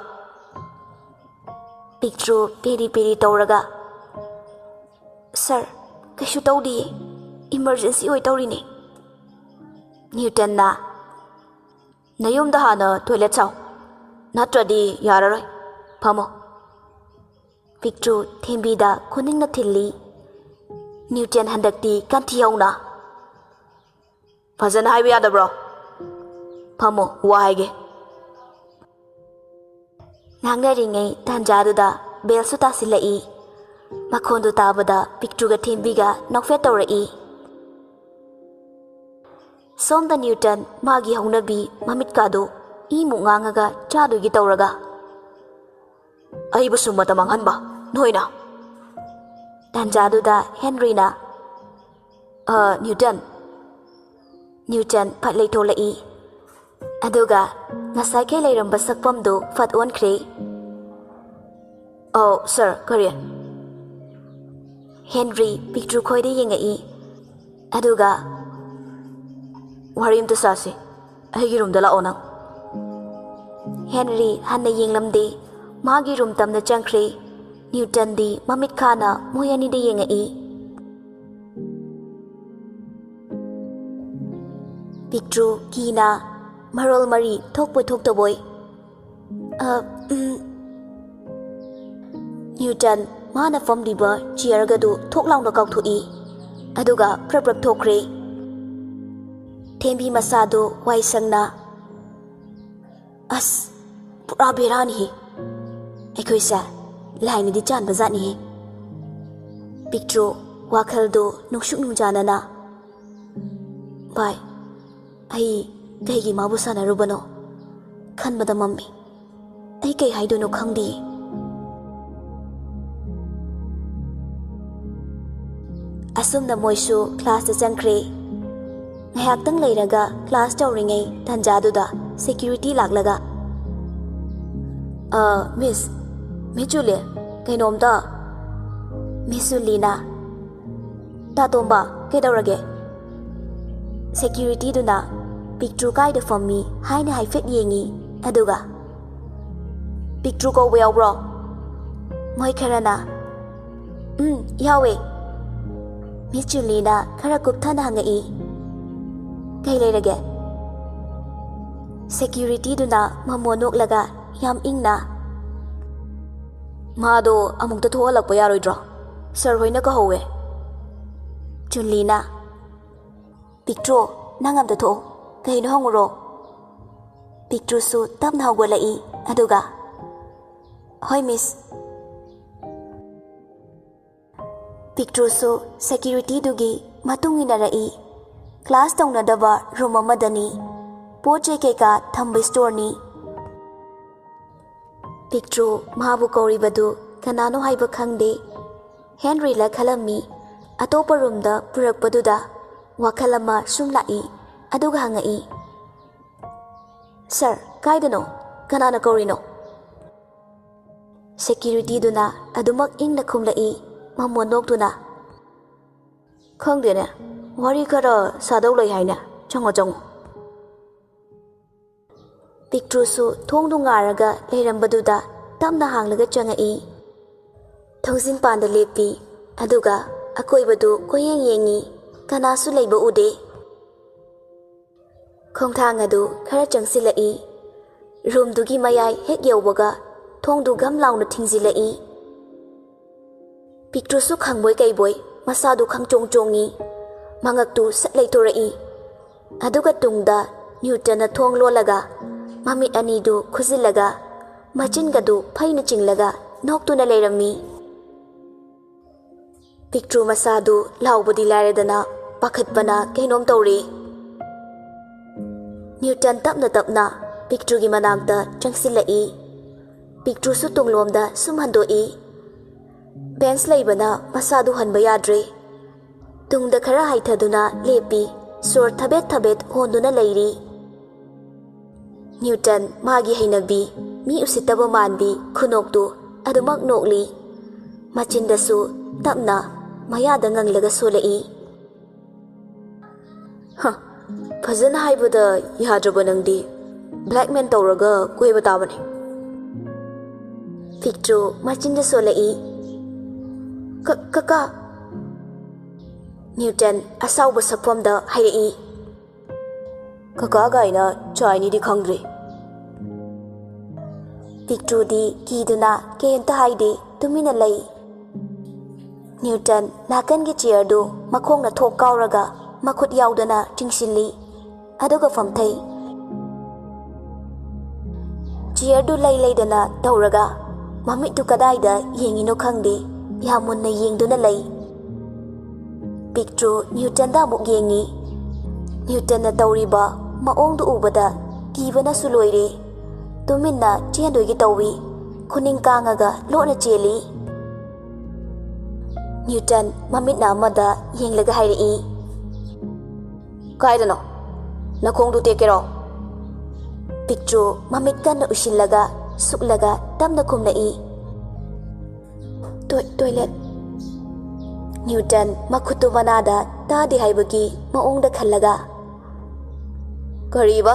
ꯄꯤꯛꯇ꯭ꯔꯨ ꯄꯦꯔꯤ ꯄꯦꯔꯤ ꯇꯧꯔꯒ, "ꯁꯥꯔ, ꯀꯩꯁꯨ ꯇꯧꯗꯤꯌꯦ꯫ ꯏꯃꯔꯖꯦꯟꯁꯤ ꯑꯣꯏ ꯇꯧꯔꯤꯅꯦ꯫" ꯅ꯭ꯌꯨꯇꯟꯅ, "ꯅꯌꯨꯝꯗ ꯍꯥꯟꯅ ꯇꯣꯏꯂꯦꯠ ꯁꯥꯎ, ꯅꯠꯇ꯭ꯔꯗꯤ ꯌꯥꯔꯔꯣꯏ꯫ ꯐꯝꯃꯣ꯫" ꯄꯤꯛꯇ꯭ꯔꯨ ꯊꯦꯝꯕꯤꯗ ꯈꯨꯅꯤꯡꯅ ꯊꯤꯜꯂꯤ꯫ ꯅ꯭ꯌꯨꯇꯟ ꯍꯟꯗꯛꯇꯤ ꯀꯟꯊꯤ ꯍꯧꯅ, "ꯐꯖꯅ ꯍꯥꯏꯕ ꯌꯥꯗꯕ꯭ꯔꯣ? ꯐꯝꯃꯣ, ꯋꯥ ꯍꯥꯏꯒꯦ꯫" ꯉꯥꯡꯅꯔꯤꯉꯩ ꯇꯥꯟꯖꯥꯗꯨꯗ ꯕꯦꯜꯁꯨ ꯇꯥꯁꯤꯜꯂꯛꯏ꯫ ꯃꯈꯣꯟꯗꯨ ꯇꯥꯕꯗ ꯄꯤꯛꯇ꯭ꯔꯨꯒ ꯊꯦꯝꯕꯤꯒ ꯅꯣꯛꯐꯦꯠ ꯇꯧꯔꯛꯏ꯫ ꯁꯣꯝꯗ ꯅ꯭ꯌꯨꯇꯟ ꯃꯥꯒꯤ ꯍꯧꯅꯕꯤ ꯃꯃꯤꯠꯀꯥꯗꯨ ꯏꯃꯨꯛ ꯉꯥꯡꯉꯒ ꯆꯥꯗꯣꯏꯒꯤ ꯇꯧꯔꯒ, "ꯑꯩꯕꯨ ꯁꯨꯝ ꯃꯇꯝ ꯃꯥꯡꯍꯟꯕ ꯅꯣꯏꯅ?" ꯇꯥꯟꯖꯥꯗꯨꯗ ꯍꯦꯟꯔꯤꯅ, "ꯑ, ꯅ꯭ꯌꯨꯇꯟ꯫" ꯅ꯭ꯌꯨꯇꯟ ꯐꯠ ꯂꯩꯊꯣꯛꯂꯛꯏ꯫ ꯑꯗꯨꯒ ꯉꯁꯥꯏꯈꯩ ꯂꯩꯔꯝꯕ ꯁꯛꯐꯝꯗꯨ ꯐꯠ ꯑꯣꯟꯈ꯭ꯔꯦ꯫ "ꯑꯧ, ꯁꯥꯔ, ꯀꯔꯤ?" ꯍꯦꯟꯔꯤ ꯄꯤꯛꯇ꯭ꯔꯨ ꯈꯣꯏꯗ ꯌꯦꯡꯉꯛꯏ꯫ ꯑꯗꯨꯒ, "ꯋꯥꯔꯤ ꯑꯝꯇ ꯁꯥꯁꯤ꯫ ꯑꯩꯒꯤ ꯔꯨꯝꯗ ꯂꯥꯛꯑꯣ ꯅꯪ꯫" ꯍꯦꯟꯔꯤ ꯍꯟꯅ ꯌꯦꯡꯂꯝꯗꯦ꯫ ꯃꯥꯒꯤ ꯔꯨꯝ ꯇꯝꯅ ꯆꯪꯈ꯭ꯔꯦ꯫ ꯅ꯭ꯌꯨꯇꯟꯗꯤ ꯃꯃꯤꯠ ꯈꯥꯅ ꯃꯣꯏ ꯑꯅꯤꯗ ꯌꯦꯡꯉꯛꯏ꯫ ꯄꯤꯛꯇ꯭ꯔꯨ ꯀꯤꯅ ꯃꯔꯣꯜ ꯃꯔꯤ ꯊꯣꯛꯄꯣꯏ ꯊꯣꯛꯇꯕꯣꯏ, "ꯑ, ꯎꯝ꯫" ꯅ꯭ꯌꯨꯇꯟ ꯃꯥꯅ ꯐꯝꯂꯤꯕ ꯆꯤꯌꯔꯒꯗꯨ ꯊꯣꯛ ꯂꯥꯎꯅ ꯀꯥꯎꯊꯣꯛꯏ, ꯑꯗꯨꯒ ꯄ꯭ꯔꯞ ꯄ꯭ꯔꯞ ꯊꯣꯛꯈ꯭ꯔꯦ꯫ ꯊꯦꯝꯕꯤ ꯃꯁꯥꯗꯨ ꯋꯥꯏ ꯁꯪꯅ, "ꯑꯁ, ꯄꯨꯔꯥ ꯕꯦꯔꯥꯅꯤꯍꯦ꯫ ꯑꯩꯈꯣꯏꯁꯦ ꯂꯥꯏꯅꯗꯤ ꯆꯥꯟꯕ ꯖꯥꯠꯅꯤꯍꯦ꯫" ꯄꯤꯛꯇ꯭ꯔꯨ ꯋꯥꯈꯜꯗꯨ ꯅꯨꯡꯁꯨꯛ ꯅꯨꯡꯖꯥꯅꯅ, "ꯚꯥꯏ, ꯑꯩ ꯀꯩꯒꯤ ꯃꯥꯕꯨ ꯁꯥꯟꯅꯔꯨꯕꯅꯣ ꯈꯟꯕꯗ ꯃꯝꯃꯤ꯫ ꯑꯩ ꯀꯩ ꯍꯥꯏꯗꯣꯏꯅꯣ ꯈꯪꯗꯦ꯫" ꯑꯁꯨꯝꯅ ꯃꯣꯏꯁꯨ ꯀ꯭ꯂꯥꯁꯇ ꯆꯪꯈ꯭ꯔꯦ꯫ ꯉꯥꯏꯍꯥꯛꯇꯪ ꯂꯩꯔꯒ ꯀ꯭ꯂꯥꯁ ꯇꯧꯔꯤꯉꯩ ꯇꯥꯟꯖꯥꯗꯨꯗ ꯁꯦꯀ꯭ꯌꯨꯔꯤꯇꯤ ꯂꯥꯛꯂꯒ, "ꯑ, ꯃꯤꯁ, ꯃꯤꯁ ꯖꯨꯂꯤ, ꯀꯩꯅꯣꯝꯇ꯫" ꯃꯤꯁ ꯖꯨꯂꯤꯅ, "ꯇꯥ ꯇꯣꯝꯕ, ꯀꯩꯗꯧꯔꯒꯦ?" ꯁꯦꯀ꯭ꯌꯨꯔꯤꯇꯤꯗꯨꯅ ꯄꯤꯛꯇ꯭ꯔꯨ ꯀꯥꯏꯗ ꯐꯝꯃꯤ ꯍꯥꯏꯅ ꯍꯥꯏꯐꯦꯠ ꯌꯦꯡꯉꯤ꯫ ꯑꯗꯨꯒ, "ꯄꯤꯛꯇ꯭ꯔꯨ ꯀꯧꯕ ꯌꯥꯎꯕ꯭ꯔꯣ?" ꯃꯣꯏ ꯈꯔꯅ, "ꯎꯝ, ꯌꯥꯎꯋꯦ꯫" ꯃꯤꯁ ꯖꯨꯂꯤꯅ ꯈꯔ ꯀꯨꯞꯊꯅ ꯍꯪꯉꯛꯏ, "ꯀꯩ ꯂꯩꯔꯒꯦ?" ꯁꯦꯀ꯭ꯌꯨꯔꯤꯇꯤꯗꯨꯅ ꯃꯃꯣꯟ ꯅꯣꯛꯂꯒ ꯌꯥꯝ ꯏꯪꯅ, ꯃꯥꯗꯣ ꯑꯃꯨꯛꯇ ꯊꯣꯛꯍꯜꯂꯛꯄ ꯌꯥꯔꯣꯏꯗ꯭ꯔꯣ? ꯁꯥꯔ ꯍꯣꯏꯅ ꯀꯧꯍꯧꯋꯦ꯫ ꯆꯨꯟꯂꯤꯅ, "ꯄꯤꯛꯇ꯭ꯔꯨ, ꯅꯪ ꯑꯝꯇ ꯊꯣꯛꯑꯣ꯫ ꯀꯩꯅꯣ ꯍꯪꯉꯨꯔꯣ?" ꯄꯤꯛꯇ꯭ꯔꯨꯁꯨ ꯇꯞꯅ ꯍꯧꯒꯠꯂꯛꯏ, ꯑꯗꯨꯒ, "ꯍꯣꯏ, ꯃꯤꯁ꯫" ꯄꯤꯛꯇ꯭ꯔꯨꯁꯨ ꯁꯦꯀ꯭ꯌꯨꯔꯤꯇꯤꯗꯨꯒꯤ ꯃꯇꯨꯡ ꯏꯟꯅꯔꯛꯏ꯫ ꯀ꯭ꯂꯥꯁ ꯇꯧꯅꯗꯕ ꯔꯨꯝ ꯑꯃꯗꯅꯤ꯫ ꯄꯣꯠ ꯆꯩ ꯀꯩꯀꯥ ꯊꯝꯕ ꯁ꯭ꯇꯣꯔꯅꯤ꯫ ꯄꯤꯛꯇ꯭ꯔꯨ ꯃꯥꯕꯨ ꯀꯧꯔꯤꯕꯗꯨ ꯀꯅꯥꯅꯣ ꯍꯥꯏꯕ ꯈꯪꯗꯦ꯫ ꯍꯦꯟꯔꯤꯂ ꯈꯜꯂꯝꯃꯤ꯫ ꯑꯇꯣꯞꯄ ꯔꯨꯝꯗ ꯄꯨꯔꯛꯄꯗꯨꯗ ꯋꯥꯈꯜ ꯑꯃ ꯁꯨꯝ ꯂꯥꯛꯏ, ꯑꯗꯨꯒ ꯍꯪꯉꯛꯏ, "ꯁꯥꯔ, ꯀꯥꯏꯗꯅꯣ? ꯀꯅꯥꯅ ꯀꯧꯔꯤꯅꯣ?" ꯁꯦꯀ꯭ꯌꯨꯔꯤꯇꯤꯗꯨꯅ ꯑꯗꯨꯃꯛ ꯏꯪꯅ ꯈꯨꯝꯂꯛꯏ, ꯃꯃꯣꯟ ꯅꯣꯛꯇꯨꯅ꯫ "ꯈꯪꯗꯦꯅꯦ, ꯋꯥꯔꯤ ꯈꯔ ꯁꯥꯗꯧ ꯂꯩ ꯍꯥꯏꯅꯦ꯫ ꯆꯪꯉꯣ, ꯆꯪꯉꯣ꯫" ꯄꯤꯛꯇ꯭ꯔꯨꯁꯨ ꯊꯣꯡꯗꯨ ꯉꯥꯔꯒ ꯂꯩꯔꯝꯕꯗꯨꯗ ꯇꯞꯅ ꯍꯥꯡꯂꯒ ꯆꯪꯉꯛꯏ꯫ ꯊꯣꯡꯖꯤꯟ ꯄꯥꯟꯗ ꯂꯦꯞꯄꯤ, ꯑꯗꯨꯒ ꯑꯀꯣꯏꯕꯗꯨ ꯀꯣꯏꯌꯦꯡ ꯌꯦꯡꯉꯤ꯫ ꯀꯅꯥꯁꯨ ꯂꯩꯕ ꯎꯗꯦ꯫ ꯈꯣꯡꯊꯥꯡ ꯑꯗꯨ ꯈꯔ ꯆꯪꯁꯤꯜꯂꯛꯏ꯫ ꯔꯨꯝꯗꯨꯒꯤ ꯃꯌꯥꯏ ꯍꯦꯛ ꯌꯧꯕꯒ ꯊꯣꯡꯗꯨ ꯒꯝ ꯂꯥꯎꯅ ꯊꯤꯡꯖꯤꯜꯂꯛꯏ꯫ ꯄꯤꯛꯇ꯭ꯔꯨꯁꯨ ꯈꯪꯕꯣꯏ ꯀꯩꯕꯣꯏ ꯃꯁꯥꯗꯨ ꯈꯪꯆꯣꯡ ꯆꯣꯡꯉꯤ꯫ ꯃꯉꯛꯇꯨ ꯁꯠ ꯂꯩꯊꯣꯔꯛꯏ꯫ ꯑꯗꯨꯒ ꯇꯨꯡꯗ ꯅ꯭ꯌꯨꯇꯟꯅ ꯊꯣꯡ ꯂꯣꯜꯂꯒ ꯃꯃꯤꯠ ꯑꯅꯤꯗꯨ ꯈꯨꯖꯤꯜꯂꯒ ꯃꯆꯤꯟꯒꯗꯨ ꯐꯩꯅ ꯆꯤꯡꯂꯒ ꯅꯣꯛꯇꯨꯅ ꯂꯩꯔꯝꯃꯤ꯫ ꯄꯤꯛꯇ꯭ꯔꯨ ꯃꯁꯥꯗꯨ ꯂꯥꯎꯕꯗꯤ ꯂꯥꯏꯔꯗꯅ ꯄꯥꯈꯠꯄꯅ ꯀꯩꯅꯣꯝ ꯇꯧꯔꯦ꯫ ꯅ꯭ꯌꯨꯇꯟ ꯇꯞꯅ ꯇꯞꯅ ꯄꯤꯛꯇ꯭ꯔꯨꯒꯤ ꯃꯅꯥꯛꯇ ꯆꯪꯁꯤꯜꯂꯛꯏ꯫ ꯄꯤꯛꯇ꯭ꯔꯨꯁꯨ ꯇꯨꯡꯂꯣꯝꯗ ꯁꯨꯝ ꯍꯟꯗꯣꯛꯏ꯫ ꯕꯦꯟꯁ ꯂꯩꯕꯅ ꯃꯁꯥꯗꯨ ꯍꯟꯕ ꯌꯥꯗ꯭ꯔꯦ꯫ ꯇꯨꯡꯗ ꯈꯔ ꯍꯥꯏꯊꯗꯨꯅ ꯂꯦꯞꯄꯤ꯫ ꯁꯣꯔ ꯊꯕꯦꯠ ꯊꯕꯦꯠ ꯍꯣꯟꯗꯨꯅ ꯂꯩꯔꯤ꯫ ꯅ꯭ꯌꯨꯇꯟ ꯃꯥꯒꯤ ꯍꯩꯅꯕꯤ, ꯃꯤ ꯎꯁꯤꯠꯇꯕ ꯃꯥꯟꯕꯤ ꯈꯨꯅꯣꯛꯇꯨ ꯑꯗꯨꯃꯛ ꯅꯣꯛꯂꯤ꯫ ꯃꯆꯤꯟꯗꯁꯨ ꯇꯞꯅ ꯃꯌꯥꯗ ꯉꯪꯂꯒ ꯁꯣꯜꯂꯛꯏ꯫ "ꯍ, ꯐꯖꯅ ꯍꯥꯏꯕꯗ ꯌꯥꯗ꯭ꯔꯕ ꯅꯪꯗꯤ꯫ ꯕ꯭ꯂꯦꯛꯃꯦꯟ ꯇꯧꯔꯒ ꯀꯣꯏꯕ ꯇꯥꯕꯅꯤ꯫" ꯄꯤꯛꯇ꯭ꯔꯨ ꯃꯆꯤꯟꯗ ꯁꯣꯜꯂꯛꯏ꯫ "ꯀ-, ꯀꯀꯥ!" ꯅ꯭ꯌꯨꯇꯟ ꯑꯁꯥꯎꯕ ꯁꯛꯐꯝꯗ ꯍꯥꯏꯔꯛꯏ꯫ "ꯀꯀꯥ ꯀꯥꯏꯅ ꯆꯥꯏꯅꯤꯗꯤ ꯈꯪꯗ꯭ꯔꯤ꯫" ꯄꯤꯛꯇ꯭ꯔꯨꯗꯤ ꯀꯤꯗꯨꯅ ꯀꯩꯝꯇ ꯍꯥꯏꯗꯦ, ꯇꯨꯃꯤꯟꯅ ꯂꯩ꯫ ꯅ꯭ꯌꯨꯇꯟ ꯅꯥꯀꯟꯒꯤ ꯆꯤꯌꯔꯗꯨ ꯃꯈꯣꯡꯅ ꯊꯣꯛ ꯀꯥꯎꯔꯒ ꯃꯈꯨꯠ ꯌꯥꯎꯗꯅ ꯆꯤꯡꯁꯤꯜꯂꯤ, ꯑꯗꯨꯒ ꯐꯝꯊꯩ꯫ ꯆꯤꯌꯔꯗꯨ ꯂꯩ ꯂꯩꯗꯅ ꯇꯧꯔꯒ ꯃꯃꯤꯠꯇꯨ ꯀꯗꯥꯏꯗ ꯌꯦꯡꯉꯤꯅꯣ ꯈꯪꯗꯦ, ꯌꯥꯝ ꯃꯨꯟꯅ ꯌꯦꯡꯗꯨꯅ ꯂꯩ꯫ ꯄꯤꯛꯇ꯭ꯔꯨ ꯅ꯭ꯌꯨꯇꯟꯗ ꯑꯃꯨꯛ ꯌꯦꯡꯉꯤ꯫ ꯅ꯭ꯌꯨꯇꯟꯅ ꯇꯧꯔꯤꯕ ꯃꯑꯣꯡꯗꯨ ꯎꯕꯗ ꯀꯤꯕꯅꯁꯨ ꯂꯣꯏꯔꯦ꯫ ꯇꯨꯃꯤꯟꯅ ꯆꯦꯟꯗꯣꯏꯒꯤ ꯇꯧꯏ꯫ ꯈꯨꯅꯤꯡ ꯀꯥꯡꯉꯒ ꯂꯣꯠꯅ ꯆꯦꯜꯂꯤ꯫ ꯅ꯭ꯌꯨꯇꯟ ꯃꯃꯤꯠꯅ ꯑꯃꯗ ꯌꯦꯡꯂꯒ ꯍꯥꯏꯔꯛꯏ, "ꯀꯥꯏꯗꯅꯣ? ꯅꯈꯣꯡꯗꯨ ꯇꯦꯛꯀꯦꯔꯣ?" ꯄꯤꯛꯇ꯭ꯔꯨ ꯃꯃꯤꯠ ꯀꯟꯅ ꯎꯏꯁꯤꯜꯂꯒ ꯁꯨꯛꯂꯒ ꯇꯞꯅ ꯈꯨꯝꯂꯛꯏ, "ꯇꯣꯏ-, ꯇꯣꯏꯂꯦꯠ꯫" ꯅ꯭ꯌꯨꯇꯟ ꯃꯈꯨꯠꯇꯨ ꯃꯅꯥꯗ ꯇꯥꯗꯦ ꯍꯥꯏꯕꯒꯤ ꯃꯑꯣꯡꯗ ꯈꯜꯂꯒ, "ꯀꯔꯤꯕ?"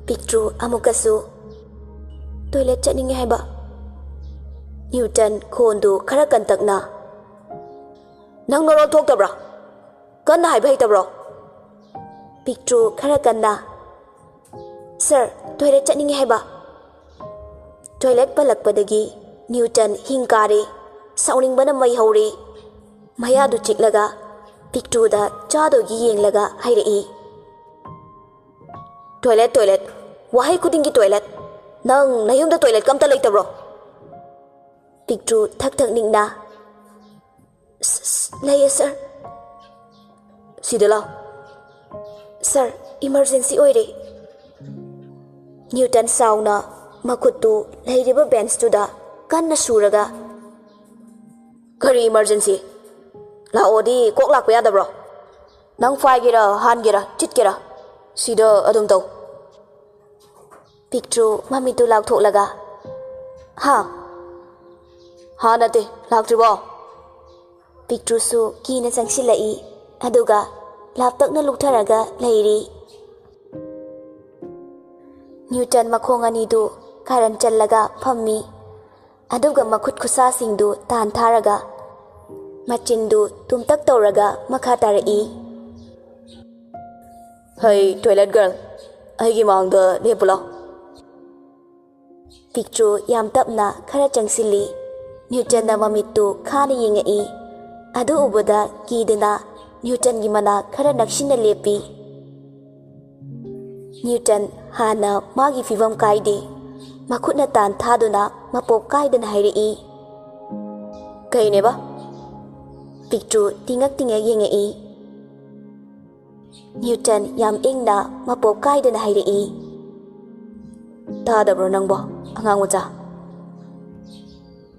ꯄꯤꯛꯇ꯭ꯔꯨ ꯑꯃꯨꯛꯀꯁꯨ, "ꯇꯣꯏꯂꯦꯠ ꯆꯠꯅꯤꯡꯉꯦ ꯍꯥꯏꯕ꯫" ꯅ꯭ꯌꯨꯇꯟ ꯈꯣꯟꯗꯨ ꯈꯔ ꯀꯟꯇꯛꯅ, "ꯅꯪ ꯅꯔꯣꯜ ꯊꯣꯛꯇꯕ꯭ꯔꯥ? ꯀꯟꯅ ꯍꯥꯏꯕ ꯍꯩꯇꯕ꯭ꯔꯣ?" ꯄꯤꯛꯇ꯭ꯔꯨ ꯈꯔ ꯀꯟꯅ, "ꯁꯥꯔ, ꯇꯣꯏꯂꯦꯠ ꯆꯠꯅꯤꯡꯉꯦ ꯍꯥꯏꯕ꯫" ꯇꯣꯏꯂꯦꯠ ꯄꯜꯂꯛꯄꯗꯒꯤ ꯅ꯭ꯌꯨꯇꯟ ꯍꯤꯡ ꯀꯥꯔꯦ꯫ ꯁꯥꯎꯅꯤꯡꯕꯅ ꯃꯩ ꯍꯧꯔꯦ꯫ ꯃꯌꯥꯗꯨ ꯆꯤꯛꯂꯒ ꯄꯤꯛꯇ꯭ꯔꯨꯗ ꯆꯥꯗꯣꯏꯒꯤ ꯌꯦꯡꯂꯒ ꯍꯥꯏꯔꯛꯏ, "ꯇꯣꯏꯂꯦꯠ, ꯇꯣꯏꯂꯦꯠ, ꯋꯥꯍꯩ ꯈꯨꯗꯤꯡꯒꯤ ꯇꯣꯏꯂꯦꯠ꯫ ꯅꯪ ꯅꯌꯨꯝꯗ ꯇꯣꯏꯂꯦꯠꯀ ꯑꯝꯇ ꯂꯩꯇꯕ꯭ꯔꯣ?" ꯄꯤꯛꯇ꯭ꯔꯨ ꯊꯛ ꯊꯛ ꯅꯤꯛꯅ, "ꯁ-, ꯁ-, ꯂꯩꯌꯦ, ꯁꯥꯔ꯫" "ꯁꯤꯗ ꯂꯥꯎ꯫" "ꯁꯥꯔ, ꯏꯃꯔꯖꯦꯟꯁꯤ ꯑꯣꯏꯔꯦ꯫" ꯅ꯭ꯌꯨꯇꯟ ꯁꯥꯎꯅ ꯃꯈꯨꯠꯇꯨ ꯂꯩꯔꯤꯕ ꯕꯦꯟꯁꯇꯨꯗ ꯀꯟꯅ ꯁꯨꯔꯒ, "ꯀꯔꯤ ꯏꯃꯔꯖꯦꯟꯁꯤ? ꯂꯥꯛꯑꯣꯗꯤ ꯀꯣꯛ ꯂꯥꯛꯄ ꯌꯥꯗꯕ꯭ꯔꯣ? ꯅꯪ ꯐꯥꯏꯒꯦꯔꯥ, ꯍꯥꯟꯒꯦꯔꯥ, ꯆꯤꯠꯀꯦꯔꯥ, ꯁꯤꯗ ꯑꯗꯨꯝ ꯇꯧ꯫" ꯄꯤꯛꯇ꯭ꯔꯨ ꯃꯃꯤꯠꯇꯨ ꯂꯥꯎꯊꯣꯛꯂꯒ, "ꯍꯥ? ꯍꯥ ꯅꯠꯇꯦ, ꯂꯥꯛꯇ꯭ꯔꯤꯕꯣ?" ꯄꯤꯛꯇ꯭ꯔꯨꯁꯨ ꯀꯤꯅ ꯆꯪꯁꯤꯜꯂꯛꯏ, ꯑꯗꯨꯒ ꯂꯥꯞꯇꯛꯅ ꯂꯨꯞꯊꯔꯒ ꯂꯩꯔꯤ꯫ ꯅ꯭ꯌꯨꯇꯟ ꯃꯈꯣꯡ ꯑꯅꯤꯗꯨ ꯀꯥꯔꯟ ꯆꯜꯂꯒ ꯐꯝꯃꯤ, ꯑꯗꯨꯒ ꯃꯈꯨꯠ ꯈꯨꯠꯁꯥꯁꯤꯡꯗꯨ ꯇꯥꯟ ꯊꯥꯔꯒ ꯃꯆꯤꯟꯗꯨ ꯇꯨꯝꯇꯛ ꯇꯧꯔꯒ ꯃꯈꯥ ꯇꯥꯔꯛꯏ꯫ "ꯍꯩ, ꯇꯣꯏꯂꯦꯠ ꯒꯔꯜ, ꯑꯩꯒꯤ ꯃꯥꯡꯗ ꯂꯦꯞꯄꯨ ꯂꯥꯎ꯫" ꯄꯤꯛꯇ꯭ꯔꯨ ꯌꯥꯝ ꯇꯞꯅ ꯈꯔ ꯆꯪꯁꯤꯜꯂꯤ꯫ ꯅ꯭ꯌꯨꯇꯟꯅ ꯃꯃꯤꯠꯇꯨ ꯈꯥꯅ ꯌꯦꯡꯉꯛꯏ꯫ ꯑꯗꯨ ꯎꯕꯗ ꯀꯤꯗꯅ ꯅ꯭ꯌꯨꯇꯟꯒꯤ ꯃꯅꯥꯛ ꯈꯔ ꯅꯛꯁꯤꯟꯅ ꯂꯦꯞꯄꯤ꯫ ꯅ꯭ꯌꯨꯇꯟ ꯍꯥꯟꯅ ꯃꯥꯒꯤ ꯐꯤꯕꯝ ꯀꯥꯏꯗꯦ꯫ ꯃꯈꯨꯠꯅ ꯇꯥꯟ ꯊꯥꯗꯨꯅ ꯃꯄꯣꯞ ꯀꯥꯏꯗꯅ ꯍꯥꯏꯔꯛꯏ, "ꯀꯩꯅꯦꯕ?" ꯄꯤꯛꯇ꯭ꯔꯨ ꯇꯤꯡꯉꯛ ꯇꯤꯡꯉꯛ ꯌꯦꯡꯉꯛꯏ꯫ ꯅ꯭ꯌꯨꯇꯟ ꯌꯥꯝ ꯏꯪꯅ ꯃꯄꯣꯞ ꯀꯥꯏꯗꯅ ꯍꯥꯏꯔꯛꯏ, "ꯇꯥꯗꯕ꯭ꯔꯣ ꯅꯪꯕꯣ, ꯑꯉꯥꯡ ꯃꯆꯥ?"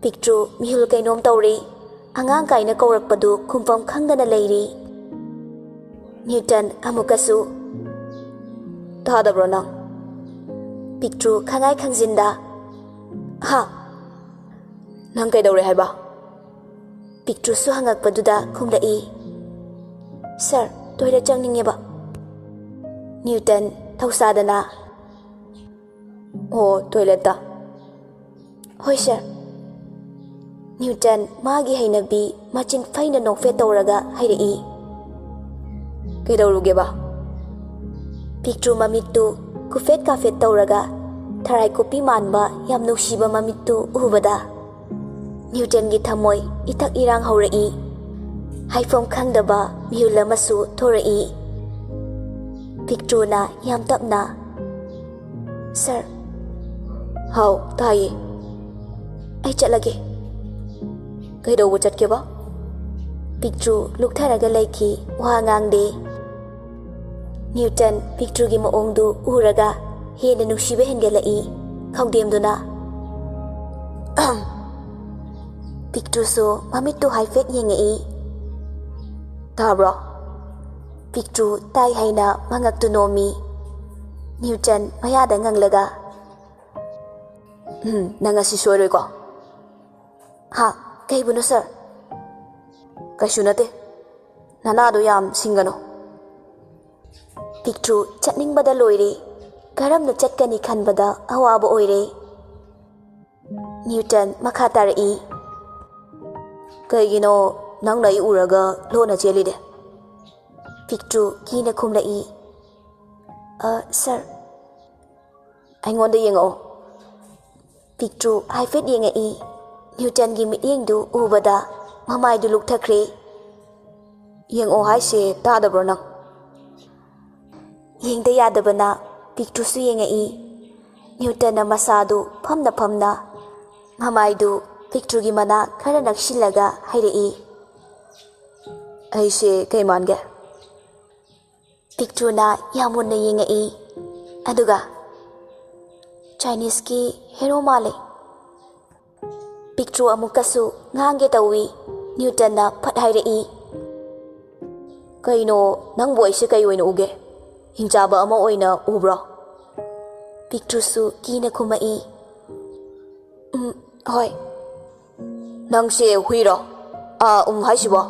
ꯄꯤꯛꯇ꯭ꯔꯨ ꯃꯤꯍꯨꯜ ꯀꯩꯅꯣꯝ ꯇꯧꯔꯤ꯫ ꯑꯉꯥꯡ ꯀꯥꯏꯅ ꯀꯧꯔꯛꯄꯗꯨ ꯈꯨꯝꯐꯝ ꯈꯪꯗꯅ ꯂꯩꯔꯤ꯫ ꯅ꯭ꯌꯨꯇꯟ ꯑꯃꯨꯛꯀꯁꯨ, "ꯇꯥꯗꯕ꯭ꯔꯣ ꯅꯪ?" ꯄꯤꯛꯇ꯭ꯔꯨ ꯈꯪꯉꯥꯏ ꯈꯪꯖꯤꯟꯗ, "ꯍꯥ?" "ꯅꯪ ꯀꯩꯗꯧꯔꯦ ꯍꯥꯏꯕ?" ꯄꯤꯛꯇ꯭ꯔꯨꯁꯨ ꯍꯪꯉꯛꯄꯗꯨꯗ ꯈꯨꯝꯂꯛꯏ, "ꯁꯥꯔ, ꯇꯣꯏꯂꯦꯠ ꯆꯪꯅꯤꯡꯉꯦꯕ꯫" ꯅ꯭ꯌꯨꯇꯟ ꯊꯧꯁꯥꯗꯅ, "ꯑꯣ, ꯇꯣꯏꯂꯦꯠꯇ?" "ꯍꯣꯏ, ꯁꯥꯔ꯫" ꯅ꯭ꯌꯨꯇꯟ ꯃꯥꯒꯤ ꯍꯩꯅꯕꯤ ꯃꯆꯤꯟ ꯐꯩꯅ ꯅꯣꯛꯐꯦꯠ ꯇꯧꯔꯒ ꯍꯥꯏꯔꯛꯏ, "ꯀꯩꯗꯧꯔꯨꯒꯦꯕ?" ꯄꯤꯛꯇ꯭ꯔꯨ ꯃꯃꯤꯠꯇꯨ ꯀꯨꯐꯦꯠ ꯀꯥꯐꯦꯠ ꯇꯧꯔꯒ ꯊꯔꯥꯏ ꯀꯨꯞꯄꯤ ꯃꯥꯟꯕ ꯌꯥꯝ ꯅꯨꯡꯁꯤꯕ ꯃꯃꯤꯠꯇꯨ ꯎꯕꯗ ꯅ꯭ꯌꯨꯇꯟꯒꯤ ꯊꯃꯣꯏ ꯏꯊꯛ ꯏꯔꯥꯡ ꯍꯧꯔꯛꯏ꯫ ꯍꯥꯏꯐꯝ ꯈꯪꯗꯕ ꯃꯤꯍꯨꯜ ꯑꯃꯁꯨ ꯊꯣꯔꯛꯏ꯫ ꯄꯤꯛꯇ꯭ꯔꯨꯅ ꯌꯥꯝ ꯇꯞꯅ, "ꯁꯥꯔ꯫" "ꯍꯥꯎ, ꯇꯥꯏꯌꯦ꯫" "ꯑꯩ ꯆꯠꯂꯒꯦ꯫" "ꯀꯩꯗꯧꯕ ꯆꯠꯀꯦꯕ?" ꯄꯤꯛꯇ꯭ꯔꯨ ꯂꯨꯛꯊꯔꯒ ꯂꯩꯈꯤ, ꯋꯥ ꯉꯥꯡꯗꯦ꯫ ꯅ꯭ꯌꯨꯇꯟ ꯄꯤꯛꯇ꯭ꯔꯨꯒꯤ ꯃꯑꯣꯡꯗꯨ ꯎꯔꯒ ꯍꯦꯟꯅ ꯅꯨꯡꯁꯤꯕ ꯍꯦꯟꯒꯠꯂꯛꯏ꯫ ꯈꯧꯗꯦꯝꯗꯨꯅ, ꯄꯤꯛꯇ꯭ꯔꯨꯁꯨ ꯃꯃꯤꯠꯇꯨ ꯍꯥꯏꯐꯦꯠ ꯌꯦꯡꯉꯛꯏ꯫ "ꯇꯥꯕ꯭ꯔꯣ?" ꯄꯤꯛꯇ꯭ꯔꯨ ꯇꯥꯏ ꯍꯥꯏꯅ ꯃꯉꯛꯇꯨ ꯅꯣꯝꯃꯤ꯫ ꯅ꯭ꯌꯨꯇꯟ ꯃꯌꯥꯗ ꯉꯪꯂꯒ, "ꯎꯝ, ꯅꯪ ꯉꯁꯤ ꯁꯣꯏꯔꯣꯏꯀꯣ?" "ꯍꯥ? ꯀꯩꯕꯨꯅꯣ, ꯁꯥꯔ?" "ꯀꯩꯁꯨ ꯅꯠꯇꯦ꯫ ꯅꯅꯥꯗꯣ ꯌꯥꯝ ꯁꯤꯡꯒꯅꯨ꯫" ꯄꯤꯛꯇ꯭ꯔꯨ ꯆꯠꯅꯤꯡꯕꯗ ꯂꯣꯏꯔꯦ꯫ ꯀꯔꯝꯅ ꯆꯠꯀꯅꯤ ꯈꯟꯕꯗ ꯑꯋꯥꯕ ꯑꯣꯏꯔꯦ꯫ ꯅ꯭ꯌꯨꯇꯟ ꯃꯈꯥ ꯇꯥꯔꯛꯏ, "ꯀꯩꯒꯤꯅꯣ ꯅꯪꯅ ꯑꯩ ꯎꯔꯒ ꯂꯣꯟꯅ ꯆꯦꯜꯂꯤꯗꯤ?" ꯄꯤꯛꯇ꯭ꯔꯨ ꯀꯤꯅ ꯈꯨꯝꯂꯛꯏ, "ꯑ, ꯁꯥꯔ꯫" "ꯑꯩꯉꯣꯟꯗ ꯌꯦꯡꯉꯛꯑꯣ꯫" ꯄꯤꯛꯇ꯭ꯔꯨ ꯍꯥꯏꯐꯦꯠ ꯌꯦꯡꯉꯛꯏ꯫ ꯅ꯭ꯌꯨꯇꯟꯒꯤ ꯃꯤꯠꯌꯦꯡꯗꯨ ꯎꯕꯗ ꯃꯃꯥꯏꯗꯨ ꯂꯨꯛꯊꯈ꯭ꯔꯦ꯫ "ꯌꯦꯡꯉꯛꯑꯣ ꯍꯥꯏꯁꯦ ꯇꯥꯗꯕ꯭ꯔꯣ ꯅꯪ?" ꯌꯦꯡꯗ ꯌꯥꯗꯕꯅ ꯄꯤꯛꯇ꯭ꯔꯨꯁꯨ ꯌꯦꯡꯉꯛꯏ꯫ ꯅ꯭ꯌꯨꯇꯟꯅ ꯃꯁꯥꯗꯨ ꯐꯝꯅ ꯐꯝꯅ ꯃꯃꯥꯏꯗꯨ ꯄꯤꯛꯇ꯭ꯔꯨꯒꯤ ꯃꯅꯥꯛ ꯈꯔ ꯅꯛꯁꯤꯜꯂꯒ ꯍꯥꯏꯔꯛꯏ, "ꯑꯩꯁꯦ ꯀꯩ ꯃꯥꯟꯒꯦ?" ꯄꯤꯛꯇ꯭ꯔꯨꯅ ꯌꯥꯝ ꯃꯨꯟꯅ ꯌꯦꯡꯉꯛꯏ, ꯑꯗꯨꯒ "ꯆꯥꯏꯅꯤꯁꯀꯤ ꯍꯦꯔꯣ ꯃꯥꯜꯂꯦ꯫" ꯄꯤꯛꯇ꯭ꯔꯨ ꯑꯃꯨꯛꯀꯁꯨ ꯉꯥꯡꯒꯦ ꯇꯧꯏ꯫ ꯅ꯭ꯌꯨꯇꯟꯅ ꯐꯠ ꯍꯥꯏꯔꯛꯏ, "ꯀꯩꯅꯣ, ꯅꯪꯕꯨ ꯑꯩꯁꯦ ꯀꯩ ꯑꯣꯏꯅ ꯎꯒꯦ? ꯍꯤꯡꯆꯥꯕ ꯑꯃ ꯑꯣꯏꯅ ꯎꯕ꯭ꯔꯣ?" ꯄꯤꯛꯇ꯭ꯔꯨꯁꯨ ꯀꯤꯅ ꯈꯨꯝꯃꯛꯏ, "ꯎꯝ, ꯍꯣꯏ꯫" "ꯅꯪꯁꯦ ꯍꯨꯏꯔꯣ? ꯑꯥ, ꯎꯝ ꯍꯥꯏꯁꯤꯕꯣ?"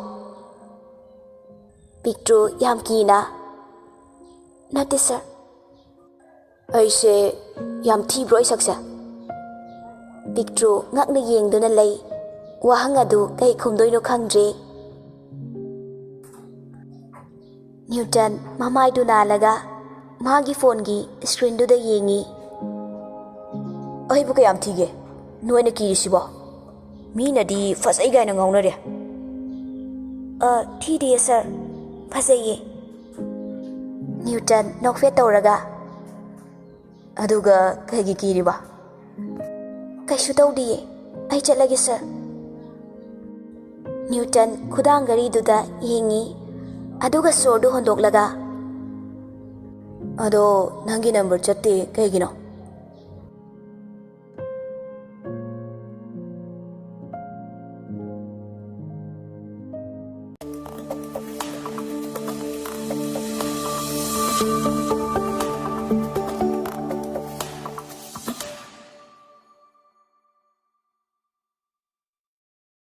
ꯄꯤꯛꯇ꯭ꯔꯨ ꯌꯥꯝ ꯀꯤꯅ, "ꯅꯠꯇꯦ ꯁꯥꯔ꯫" "ꯑꯩꯁꯦ ꯌꯥꯝ ꯊꯤꯕ꯭ꯔꯣ ꯑꯩ ꯁꯛꯁꯦ?" ꯄꯤꯛꯇ꯭ꯔꯨ ꯉꯛꯅ ꯌꯦꯡꯗꯨꯅ ꯂꯩ꯫ ꯋꯥꯍꯪ ꯑꯗꯨ ꯀꯩ ꯈꯨꯝꯗꯣꯏꯅꯣ ꯈꯪꯗ꯭ꯔꯦ꯫ ꯅ꯭ꯌꯨꯇꯟ ꯃꯃꯥꯏꯗꯨ ꯅꯥꯜꯂꯒ ꯃꯥꯒꯤ ꯐꯣꯟꯒꯤ ꯁ꯭ꯀ꯭ꯔꯤꯟꯗꯨꯗ ꯌꯦꯡꯉꯤ꯫ "ꯑꯩꯕꯨ ꯀꯌꯥꯝ ꯊꯤꯒꯦ ꯅꯣꯏꯅ ꯀꯤꯔꯤꯁꯤꯕꯣ? ꯃꯤꯅꯗꯤ ꯐꯖꯩ ꯀꯥꯏꯅ ꯉꯥꯎꯅꯔꯦ꯫" "ꯑ, ꯊꯤꯗꯤꯌꯦ ꯁꯥꯔ, ꯐꯖꯩꯌꯦ꯫" ꯅ꯭ꯌꯨꯇꯟ ꯅꯣꯛꯐꯦꯠ ꯇꯧꯔꯒ, "ꯑꯗꯨꯒ ꯀꯩꯒꯤ ꯀꯤꯔꯤꯕ?" "ꯀꯩꯁꯨ ꯇꯧꯗꯤꯌꯦ, ꯑꯩ ꯆꯠꯂꯒꯦ ꯁꯥꯔ꯫" ꯅ꯭ꯌꯨꯇꯟ ꯈꯨꯗꯥꯡ ꯘꯔꯤꯗꯨꯗ ꯌꯦꯡꯉꯤ, ꯑꯗꯨꯒ ꯁꯣꯔꯗꯨ ꯍꯣꯟꯗꯣꯛꯂꯒ, "ꯑꯗꯣ ꯅꯪꯒꯤ ꯅꯝꯕꯔ ꯆꯠꯇꯦ ꯀꯩꯒꯤꯅꯣ?"